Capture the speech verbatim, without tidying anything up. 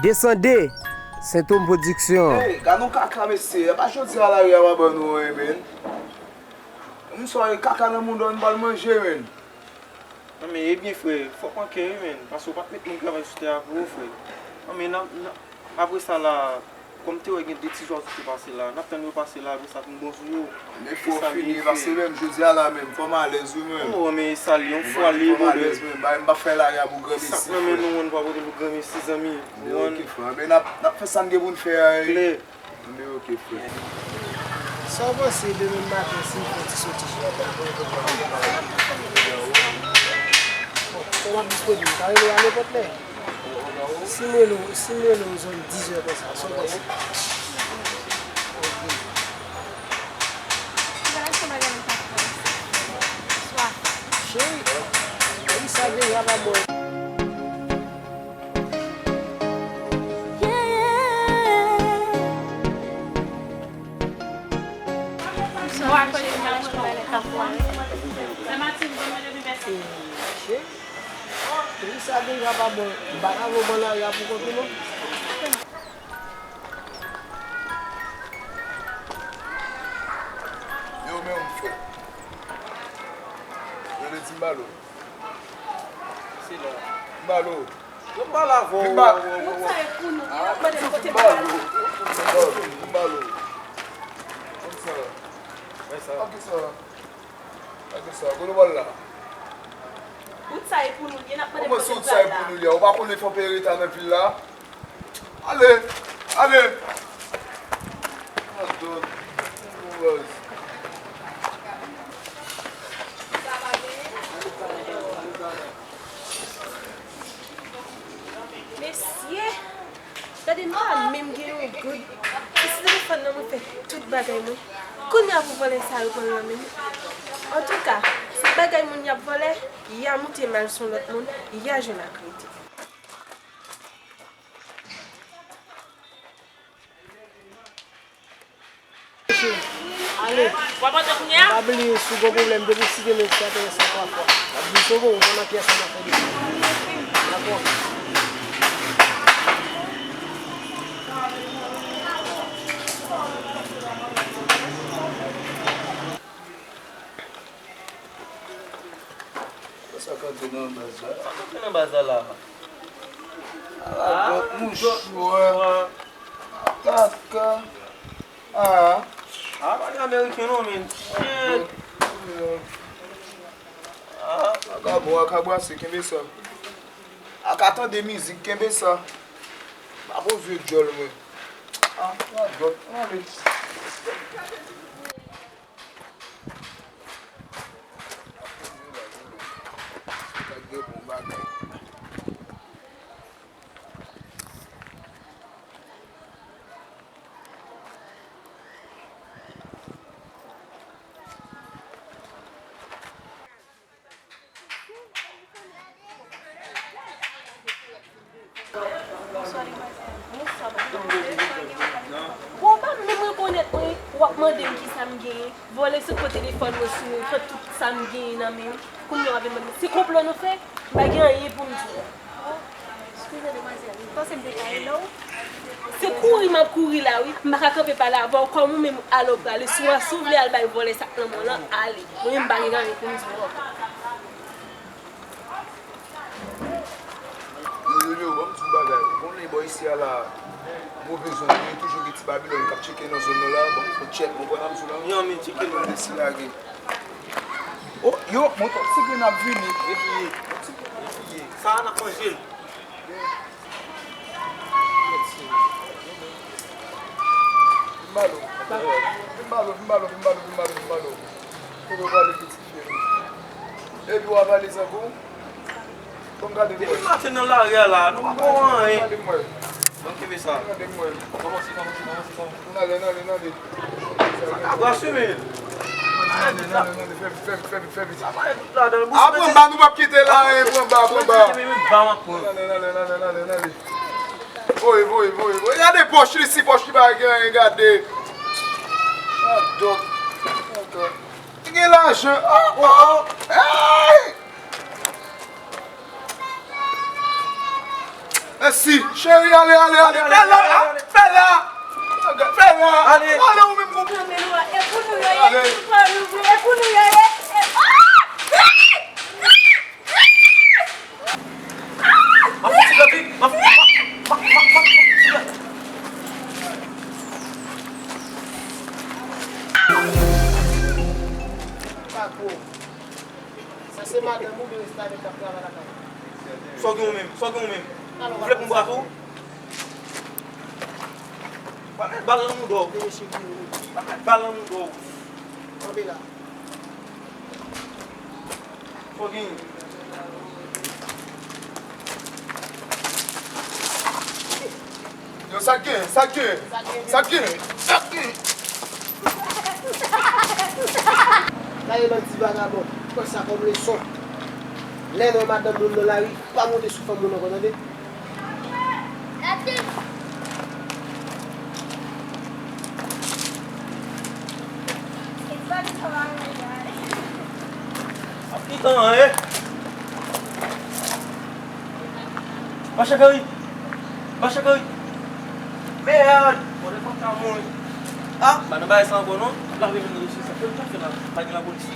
Desande, Sentom Pwodiksyon. Hey, gad yon kaka, mesye. E pa jodi a lari a pa ban nou anyen, men. M swa kaka nan mouda, nou pral manje, men. Non, men, ebyen, frè, fòk manke, wi, men. Paske w pa t met moun travay sou tè a pou ou, frè. Non, men, n ap, n ap, apre sa, la, kòm te wè gen de ti zwazo ki pase la, n ap tann yo pase la, apre sa, pou n bon sou yo. Men fò fini, paske menm jodi a la menm, fò m alèz wi menm. Oh, men sa li, yon fwa li, brother. Fò m alèz menm, bay, m pa fè lari a pou granmesi, frè. Sa k nan men nou, nou pa pote pou granmesi, zanmi. Men ok, frè. Men n ap, n ap fè sa n gen pou n fè a, e. Klè. Men ok, frè. Sa w panse demen maten si m fè ti soti? Bon, kòm m ap disponib, m ka rele w a nenpòt lè. Si m rele w, si m rele w zòn dizè konsa, sa w panse? Ok. Cheri, cheri, sa deja pa bon. Cheri, cheri, sa deja pa bon. M pa ka voye w pran lari a pou kont ou non. Yo, men yon frè. Yo, le Timbalo. Timbalo. Yo pale avè w. Vin ba. Wout sa e pou nou. Yo ap mande nou kote nou pral. Timbalo. Timbalo. Konn sa. Wè sa. Gade sa. Gade sa. Kote w pral la? Wout sa e pou nou. Yo ap mande nou kote nou pral la. Kòman se wout sa e pou nou li a? Ou pa konnen fò peye reta nan vil la? Ale! Ale! Adon! Mesye! Gade m pa menm gen yon goud. E si telefòn nan mwen fè tout bagay mwen. Kounye a pou vòlè sa yo pran l nan men m. Antouka, se bagay moun y ap vòlè, y a moute m al sou lòt moun, y a jwenn ak rete. Ale. W ap antre kounye a? Pa bliye, si w gen pwoblèm, depi w site men sa, te sa twa fwa. W ap di se bon, ou pa nan pyès la, w ap fè depi. Dakò. Sa k antre nan baz la? Sa k antre nan baz la la? Ala dòt mouchwa. Kaka. Ah. Ah, pa gen ameriken non, men. Shit. Ah. Aka bon, aka brase, kenbe sa. Aka tande mizik, kenbe sa. Pa poze djòl mwen. Ah, ala dòt. Ah, men. Gade bon bagay. Bonswa, demwazèl. Bonswa, madanm. Bon, w pa menm rekonèt mwen, w ap mande m kisa m genyen. Vòlè sot pran telefòn mwen sou mwen, pran tout sa m genyen nan men m. Kounye a w ap vin mande m, se konplo nou fè? M pa gen anyen pou m di w. Eskize, demwazèl. M panse m te ka rele w. Se kouri m ap kouri la, wi. M pa ka kanpe pale avè w kòm ou menm alò prale. Si w a, si w vle al bay vòlè sa k nan men w lan, ale. Mwen menm m pa gen anyen pou m di w ankò. Yo, yo, yo, ban m di w bagay. Ou konnen bò isi a la, move zòn, gen toujou gen ti Babilòn k ap tcheke nan zòn nan la. Bon, fò tchèk, ou konprann sa m di w la? Yon minit, tcheke nan. Mande si lage. Oh, yo, mwen t ap tire n ap vini. Epi, epi, epi, sa a n ap manje l. Vin ba l ou. Vin ba l ou, vin ba l ou, vin ba l ou, vin ba l ou, vin ba l ou. Kote w prale, pitit fi m? Epi w avale zankou? Bon, gade m wè. Depi maten nan lari a la, nou pa wè anyen. Gade m wè. Bon, kenbe sa. Gade m wè. Kòmanse, kòmanse, kòmanse, kòmanse. N ale, n ale, n ale. Sa ka brase, men. N ale, n ale, n ale. Fè vit, fè vit, fè vit, fè vit. Sa pa tout ladan. A, pran ba, nou p ap kite la, hein, pran ba, pran ba. N ale, n ale, n ale, n ale, n ale. Voye, voye, voye, voye. Gade pòch li, si pòch li pa gen anyen, gade. Adon. Adon. Li gen lajan. Oh, oh, oh. Hey! Mèsi. Cheri, ale, ale, ale, ale, ale, ale. Fè la, fè la. Ale. Ale, ou menm, konprann. E pou nou yo ye, e pou nou yo ye. M ap fouti granpik. M ap, m ap, m ap, m ap, m ap fouti granpik. Sa se madanm ou oubyen se avèk l ap travay lakay? Sa w gen ou menm? Sa w gen ou menm? Ou vle pou m bravo w? Pa met bal nan mouda w. Pa met bal nan mouda w. Kanpe la. Sa w gen? Yo, sa k gen? Sa k gen? Sa k gen? Sa k gen? Gade bann ti vagabon, pran sa kòm leson. Lè n wè madanm moun nan lari, pa monte sou fanm moun ankò, tande? Ap ki tan an ye? Mache kari! Mache kari! Mèd! Bon, lè fòk ta mouri. Ah, pa nan bagay sa ankò non. Ap lave men nou sou sa. Fè l ta fè la. Pa gen lapolis.